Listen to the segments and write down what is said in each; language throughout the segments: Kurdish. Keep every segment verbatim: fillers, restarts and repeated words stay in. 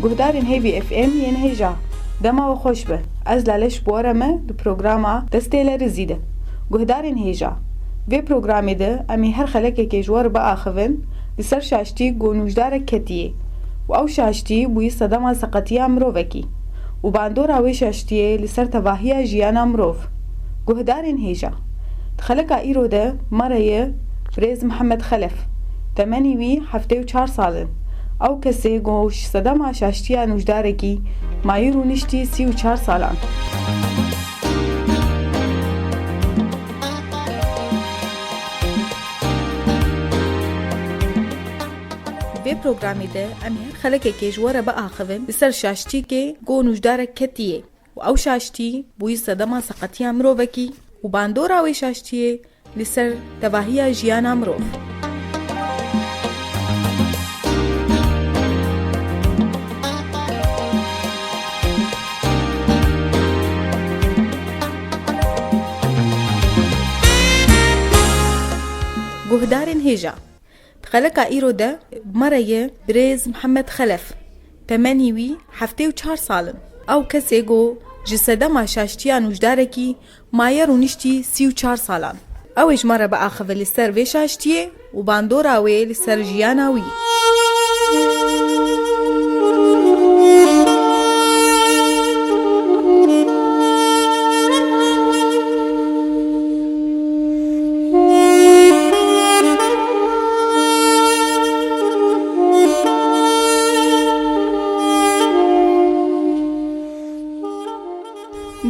Guhdarên Hêvî F M yên hêja, dema we xweş be. Ez Lale ji bo re me di programa Destê Lerizî de. Guhdarên hêja, vê programê de em ê her xelekekê ji we re biaxivin li ser şaştî ku nûjdarek ketiyê û ew şaştî bûyî sedema seqetiya mirovekî û bandora wê şaştiyê li ser tevahiya jiyana mirov. Guhdarên hêja, di xeleka îro de me re ye birêz Mihemed Xelef. Temenî wî heftê û çar sal in. Ew kesê ku ji sedema şaştiya nûjdarekî maye rûniştî sî û çar salan. Vê programê de em ê her xelekekê ji we re biaxivin li ser şaştiyekê ku nûjdarek ketiyê û ew şaştî bûyî sedema seqetiya mirovekî û bandora wê şaştiyê li ser tevahiya jiyana mirov. Guhdarên hêja, di xeleka îro de me re ye birêz Mihemed Xelef. Temenî wî heftê û çar sal in. Ew kesê ku ji sedema şaştiya nûjdarekî maye rûniştî sî û çar salan. Ew ê ji me re biaxive li ser vê şaştiyê û bandora wê li ser jiyana wî.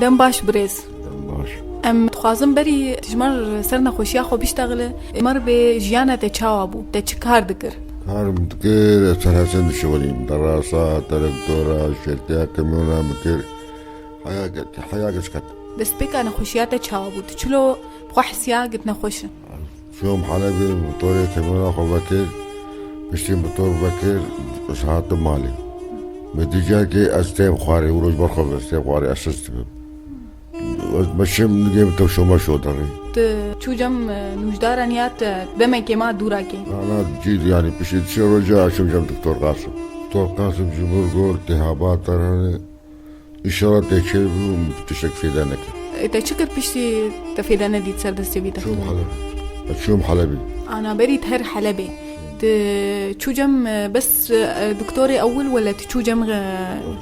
Dem baş birêz. Dem baş. Em dixwazin berî ji me re ser nexweşiya xwe biştexile. Me re bê jiyana te çawa bû? Te çi kar dikir? Karim dikir, ez tenhesen dişewelîm. Derasa, terektora, şertiya kamyona min kir. Heya, heya geç ket. Destpêka nexweşiya te çawa bû? Tu çilo bi xwe hisiya got nexweş im? Çûm Helebê, motorê kamyona xwe vekir, piştî motor vekir, ez hatim malê. Min dî carkê ez têm xwarê, wilo ji ber xwe ez têm xwarê, ez şist dibim. Ez meşim nigê min tewşo meşo derê. Tu çû cem, e, nûjdaran ya te demekê ma dûra kê? Na, na, cî, yanî piştî çi roja ez çûm cem Doktor Qasim. Doktor Qasim ji min got, tê haba te re ne. Înşallah te kêr bû, tiştek fêde neke. E, te çi kir piştî te fêde nedît ser destê vî Çûm dextûrê? Helebê. Ez çûm Helebê. Ana berî te her Helebê. Te çû cem, e, bes, e, doktorê ewil wele te çû cem, e,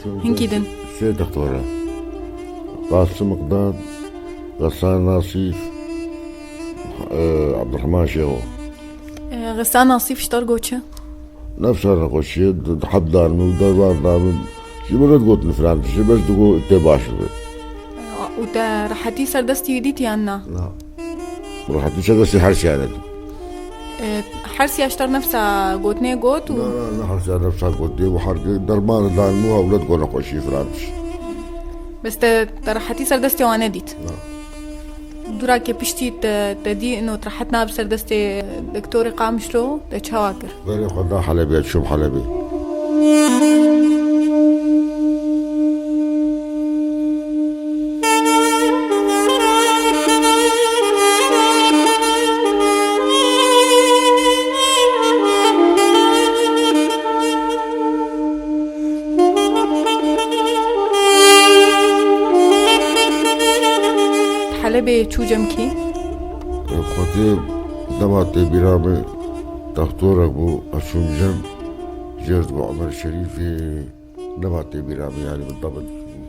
Çûm hinkî cem din? Sê doktora. Qasim Miqdad, Xesan Nasîf, e, Abdurrahman Şêxo. E, Xesan Nasîf ji te re got çi? Nefsa nexweşiyê di, di heb dan min û derbar dan min. Ji min re digotin filan tiştê, bes digot tê baş dibe. Û te rehetî ser destî wî dît yan na? Na. Rehetî ser destî her siyane dît. E, her siya ji te re nefsa gotinê got û Na, na, na, her siya nefsa gotinê û her derman dan min û hewlet got nexweşiyê filan tişt. Bes te, te rehetî ser destê wan nedît? Na. Dûra ke piştî te, te dî ino te rehet nabe ser destê doktorê Qamişlo, te çawa kir? Berê xwe da Helebê, çûm Helebê. Helebê çû cem kî? Xwedê dema tê bîra min, dextorek bû, ez çûm cem, jêr digo Omer Şerîfê, dema tê bîra min, yanî min dabin.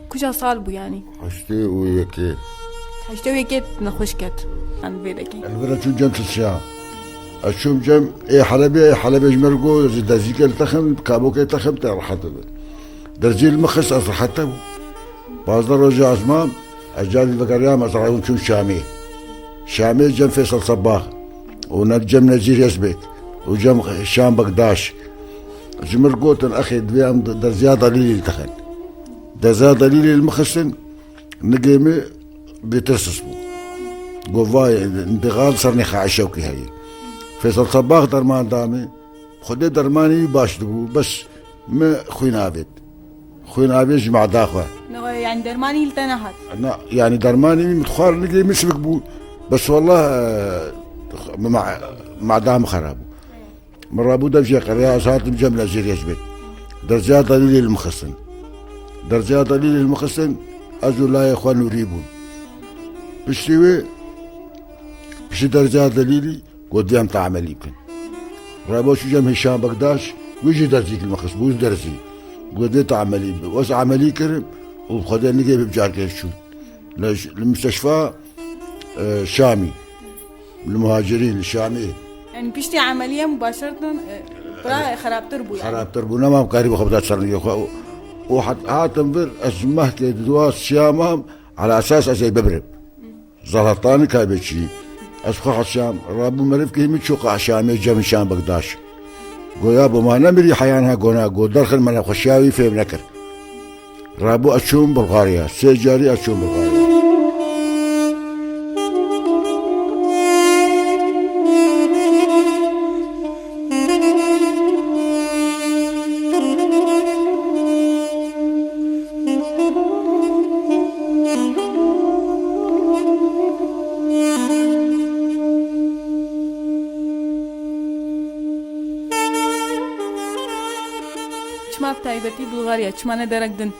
Kuca sal bû yanî? Heştê û yekê. Heştê û yekê nexweş ket. Em vê dekê. Ez vira çûm cem Tirkiya. Ez çûm cem ê Helebê, ê Helebê ji me re got, ez dezîke li te xim, kabokê te xim, te rehet bibe. Dezî li min xist, ez rehet te bûm. Pazdeh roja ez mam, ez carî vegeriyam, ez rewim çûm Şamê. Şamê cem Feysel Sebbah û ne cem Nezîr Yezbêt û cem Şam Bekdaş. Ji min re gotin, exê, divê em de-, derziya delîlê li te xin. Derziya delîlê li min xistin, nigê min bêtirsis bû. Got, vay, nîxa li ser nêxa eşewkî heye. Feysel Sebbah derman da min. Xwedê dermanî wî baş dibû, bes min xwîn avêt. Xwîn avêt ji mada xwe. Na, yanî dermanî li te nehat? Na, yanî dermanî wî min dixwar, nigê min sivik bû. Bes wallah, e, ma-, mada min xera bû. Min rabû dev jê qiriya, ez hatim cem Nezîr Yezbêt. Derceya delîlê li min xistin. Derceya delîlê li min xistin, ez û layê xwe Nûrî bûn. Piştî wê, piştî derceya delîlî, got, "Dê em te emelî bikin." Rebo çû cem Hişam Bekdaş, wî jî derzî li min xist, wî jî derzî. Got, "Dê te emelî bi." Ez emelî kirim û Xwedê nigê bi carkê çûn. Li, li müsteşfa, e, Şamî. Li muhacirîn, li Şamî. Yani piştî emeliye mubaşertin, e, pira xerabtir bû yani. Xerabtir bû, nema karî bi xwe bida ser nigê xwe. Û, û hat-, hatim vir, ez mehkê di dua siya mam, ala esas ez ê bibrim. Zalhetanî kaybê çî. Ez xwe hesiyam, rabû merivkê min çû qa Şamê cem Hişam Bekdaş. Goya bo ma nemirî heyan ha gona, go derxin me nexweşiya wî fêm nekir. Rabû ez çûm Bulgarya, sê carî ez çûm Bulgarya. Çima bi taybetî Bulgarya? Çima ne derek din?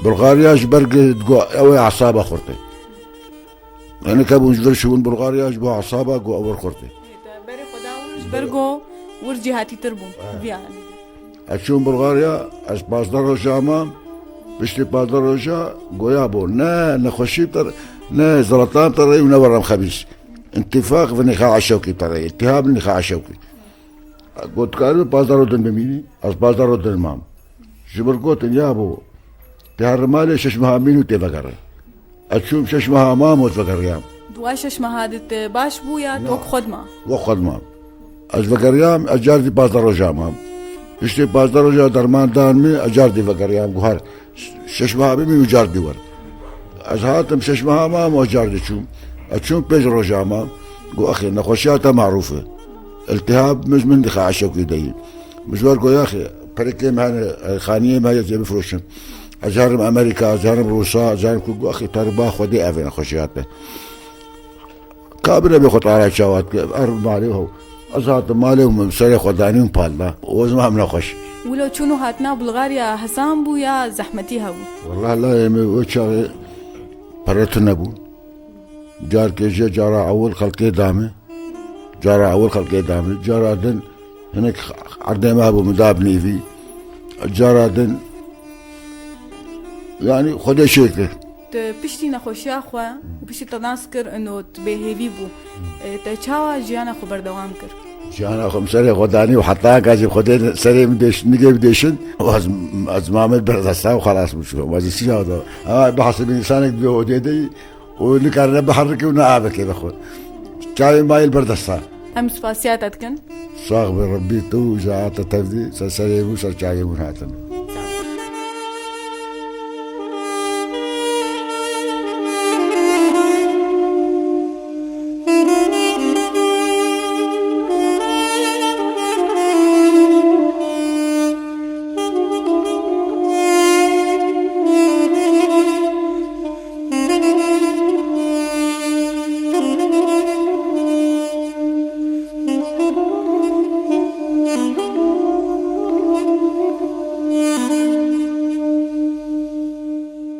Bulgarya ji ber ku digo ew ê esaba xurt e. Hinek hebûn ji vir çûbûn Bulgarya ji bo esaba ku ew wir xurt e. Berê xwe da wir ji ber ku wir cîhatîtir bûn. Viya. Ez çûm Bulgarya, ez pazdeh roja mam, piştî pazdeh roja goya bû. Ne nexweşî te re, ne zeletan te re û ne werem xebîs. Întîfaq vinî xa eşewkî te re, îtîhab vinî xa eşewkî. Got, "Dikarî pazdeh roj din bimînî?" Ez pazdeh roj din mam. Ji vir gotin, "Ya bo, tê here malê şeş meha mîn û tê vegerê." Ez çûm şeş meha mam û ez vegeriyam. Di wan şeş meha de te baş bû ya tu wek xwe dima? Wek xwe dima. Ez vegeriyam, ez car dî pazdeh roja mam. Piştî pazdeh roja derman dan min, ez car dî vegeriyam guhar. Şeş meha bimîn û car dî wer. Ez hatim şeş meha mam û ez car dî çûm. Ez çûm pênc roja mam. Got, "Axê, nexweşiya te marûf e. Îltihab min, min dixwe eşewkî deyî." Min ji wer got, "Yaxê, perekê me hene, xaniyê me heye, ez ê bifroşim. Ez herim Amerîka, ez herim Rûsa, ez herim ku." Got, "Axê, te re ba Xwedê ev e nexweşiya te." Kabire bê xwe tara çawa dike, er malê hew. Ez hatim malê û min serê xwe danî û pal da. Û ez mam nexweş. Wilo çûn û hatina Bulgarya hesan bû ya zehmetî hebû? Wallah layê me wê çaxê pere tune bû. Carkê jê cara ewil xelkê dame. Cara ewil xelkê dame. Cara din hinek erdê me hebû min da bi nêvî. Cara din, yanî Xwedê çêkir. Tu piştî nexweşiya xwe û piştî te nas kir ino tu bêhêvî bû. E, te çawa jiyana xwe berdewam kir? Jiyana xwe min serê xwe danî û heta ka jî Xwedê serê min dêş-, nigê bidêşin, ez, ez mamê berdesta û xelas bû çû. Ez siya da. Ha, behsê min însanek divê odê de yî û nikarine biherike û ne avekê bixwe. Çavê mayî li ber desta. Em spasiya te dikin. Sax be Rebbî, tu û îcaeta te dî ser serê min, ser çavê min hatin.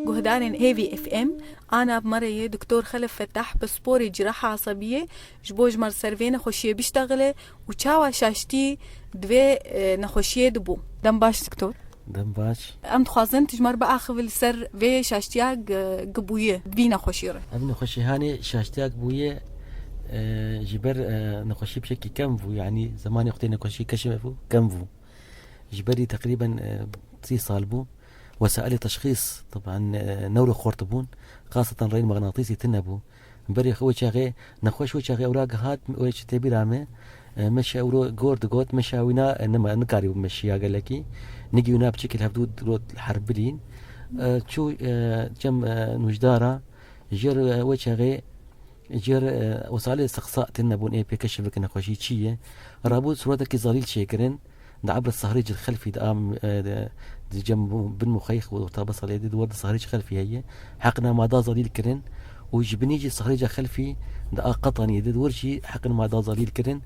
Guhdarên Hêvî F M, a nav me re yê Doktor Xelef Fetah, pisporê ciraha esebiyê, ji bo ji me re ser vê nexweşiyê biştexile û çawa şaştî di vê, e, nexweşiyê de bû. Dem baş Doktor. Dem baş. Em dixwazin tu ji me re biaxivî li ser vê şaştiya gi-, gibûyî, vî nexweşî re. Ev nexweşî hanê şaştiya gibûyî, e, ji ber, e, nexweşî pişekî kem bû, yanî zemanê xwe tê nexweşî keşif bû, kem bû. Ji berî teqrîben, e, sî sal bû. Wesailê teşxîs, teban, e, newro xurt bûn. Xaseten reyên mexnatîsî tune bû. Berê xwe wê çaxê, nexweş wê çaxê ewra gihat, wê çi tê bîra me, e, meşa ewro gor digot, meşa wîna, e, nima, nikarîbû meşiya gelekî. Nigî wîna piçekî li hevdû rot herbirîn. E, çû, e, cem, e, nûjdara, jêr, e, wê çaxê, jêr, e, wesalê seqsa têne bûn, ê pêkeşî bikin nexweşî çi ye. Rabû suretekî zelîl çêkirin. Di ebr Sehric Xelfî di am, e, di, di cem bin Muxeyx û orta Besalê di, di wer di Sehric Xelfî heye. Heqna ma da zelîl kirin û ji binî jî Sehrica Xelfî di a Qetaniyê di, di wer jî heqin ma da zelîl kirin.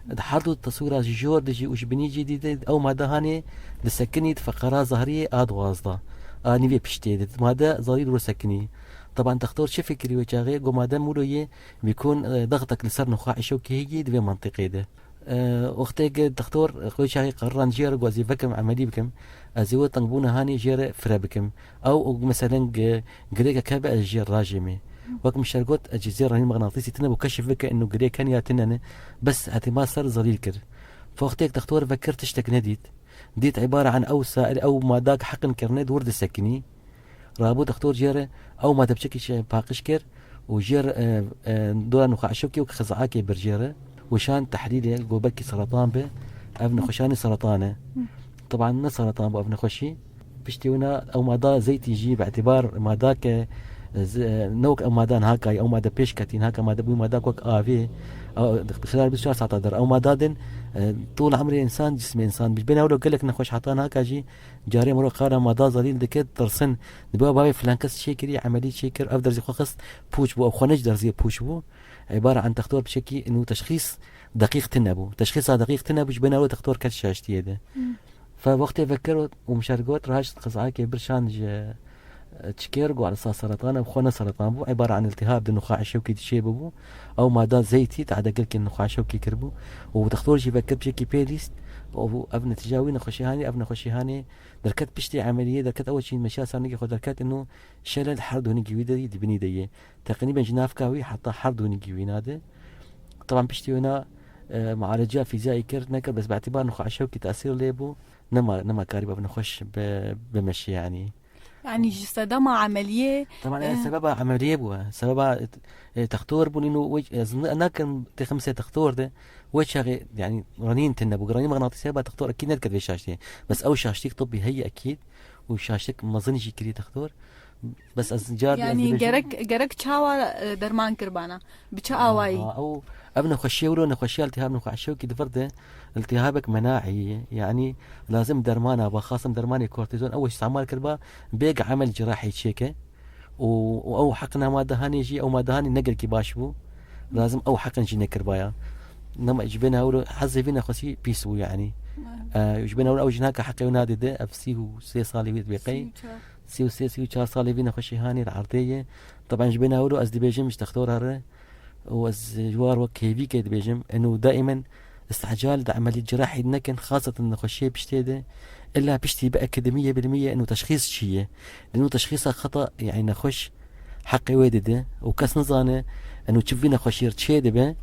Di her du teswîra jî jor de jî û ji binî jî dî de ew made hanê disekinî di feqara zahriyê a duwazdeh. A nîvê piştê de made zarî dûr sekinî. Teban textor çi fikirî wê çaxê, got made mûlo yê bîkûn, e, dextek li ser nuxa eşewkê heyî di vê mentiqê de. E, wextê ke textor, e, wê çaxê qereran jê re got ez ê vekim, emelî bikim. Ez ê wê tengbûna hanê jê re fire bikim. Ew û meselen ge-, girêkek hebe ez jê rajêmê. Wek min şer got, ez cizê ranî mexnatîsî tine bû keşif bike inu girêk hene ya tine ne. Bes hetîma ser zelîl kir. Foxtêk textor vekir tiştek nedît. Dît îbare an ew sair ew madak heqin kirine dûr disekinî. Rabû textor jê re ew made biçekî çi paqij kir û jê re, e, e, dora nuxa eşewkê wek xizakê bir jê re. Û şan tehlîlê go belkî seratan be. Ev nexweşanê seratan e. Teban ne seratan bû ev nexweşî. Piştî wina ew mada zeytî jî bi îtîbar madake, e, z-, e, ne wek ew madan haka ye, ew made pêş ketîn, haka made bû madak wek avê. Ew, bi xilal bîst û çar saeta der. Ew mada din, e, tûl emrê însan, cismê însan. Bi bêna wilo gelek nexweş hatan haka jî carê miro qala mada zelîl dike, tirsin. Dibe bavê filan kes çêkirî, emelî çêkir, ev derzî xwe xist pûç bû, ew xwe ne ji derziyê pûç bû. Îbare an textor biçekî inu teşxîs deqîq tine bû. Teşxîsa deqîq tine bû, ji bêna wilo textor ket şaştiyê de. Fe wextê vekir û mişer got, raşt xizayekê bir şan ji, e, çikêr got, alisa seratan, ev xwe ne seratan bû. Îbare an iltihab di nuxa eşewkî dişê bibû. Ew mada zeytî, tade gelkê nuxa eşewkî kiribû. Û textor jî vekir çekî pê lîst. Û ev netîca wî nexweşî hanê, ev nexweşî hanê derket piştî emeliyê, derket ew çîn meşa sarnigê xwe derket inu şele li her du hingî wî de yî di binî de yê. Teqrîben ji navka wî heta her du hingî wî nade. Teban piştî wina, e, mualeciya fîziyayî kir, nekir, bes bi îtîbar nexweşewkî tesîr lê bû, nema, nema karî bi nexweş bi, bimeşe, yanî. Yanî ji sedema emeliyê, Teban, e, e, sebeba emeliyê bû, e, sebeba, e, textor bû, nîno wê, ez n-, nakim têxim sê textor de, wê çaxê, yanî, ranîn tine bû, ranî mexnatîsê ba textor ekîd nediket vê şaştiyê. Bes ew şaştîk tibbî heye ekîd, û şaştik mezin jî kirî textor. Bes ez car dî ez Yanî dibêjim gerek, gerek çawa, e, derman kiribana? Bi çi awayî? Ha, ew, ev nexweşiye wilo nexweşiya iltihab nexweşiyekî di vir de iltihabek menaî ye. Yanî lazim dermana ba, xasim dermanê kortîzon ew îstîmal kiriba, bêg emel cirahî çêke. Û, û ew heqina madehanê jî, ew madehanê ne gelkî baş bû. Lazim ew heqin jî nekiribaya. Nema ji bêna wilo hezê vî nexwesî pîs bû, yanî. E, ji bêna wilo ew jinaka heqê wî nadide, ev sî û sê salê wî dibê qey. Sî û çar. Sî û sê, sî û çar salê vî nexweşî hanê li erdê ye. Teban ji bêna wilo ez dibêjim ji textora re û ez ji war wek hêvîkê dibêjim, eno daimen îstical di emelî cirahî nekin, xaseten nexweşiyê piştê de. Illa piştî bi akademiyê bilmiyê eno teşxîs çi ye. Lê eno teşxîsa xeta, yanî nexweş heqê wê dide û kes nizane eno çi vî nexweşî re çê dibe.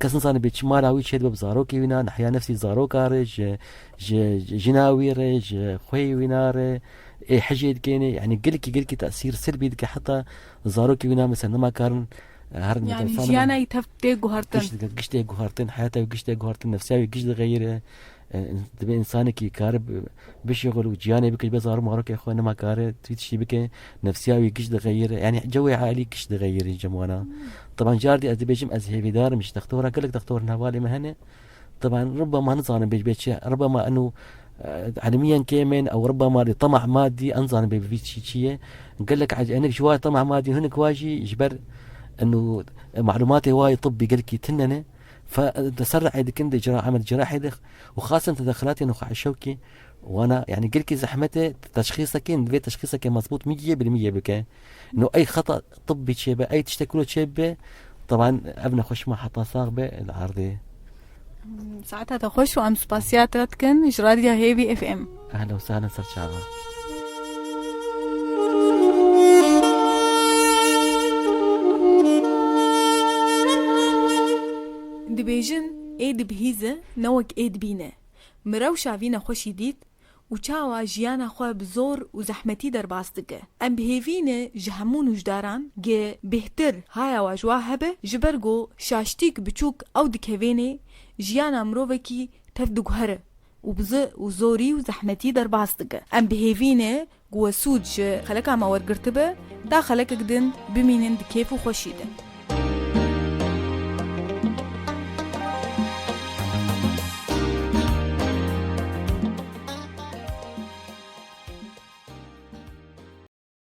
Kes nizane bê çi mala wî çê dibe bi zarokê wîna, nehiya nefsî zaroka re, ji, ji, ji jina wî re, ji xweyê wîna re, ê hejê dikêne, yanî gelkî, gelkî tesîr silbî dike heta zarokê wîna mesela nema karin, e, herin Yanî mesela jiyana wî tev tê guhertin. Giş dike, giş tê guhertin, heyata wî giş tê guhertin, nefsiya wî giş dixeyire. E, dibe însanekî kare bi-, bişixul û ciyanê bike, be zarok marokê xwe nema kare, tî tiştî bike, nefsiya wî giş dixeyire. Yanî cewê aîlî giş dixeyire cem wana. Teban car dî ez dibêjim ez hêvîdar im ji textora, gelek textor hevalê me hene. Teban ribama nizanim bê, bê çi, ribama eno, e, elimiyen kêm in, ew ribama li temac madî, em zanin bê bi vî çî çi ye. Gelek ec-, enik ji wa temac madî, hinik wa jî ji ber eno, e, malumatê wa yê tibbî gelkî tune ne. Fe, e, di ser rehê dikin di cira-, emed cirahê de û xasen tedexlatê nexweşewkî wana, yanî gelkî zehmet e teşxîsekê, divê teşxîsekê mezbût mî ye, bilmî ye bike. No ey xeta tibbî çêbe, ey tiştek kuro çêbe, teban ev nexweş ma heta sax be li erdê. Saeta te xweş û em spasiya te dikin ji Radya Hêvî F M. Ehlen û sehlen, ser çava. Dibêjin, ê dibihîze ne wek ê dibîne. Min rewşa vî nexweşî dît û çawa jiyana xwe bi zor û zehmetî derbas dike. Em bi hêvî ne ji hemû nûjdaran ge bêhtir haya wa ji wa hebe, ji ber ku şaştîk biçûk ew dikevênê jiyana mirovekî tev diguhere û bi zi û zorî û zehmetî derbas dike. Em bi hêvî ne ku we sûd ji xeleka me wergirtibe, da xelekek din bimînin di kêf û xweşî de.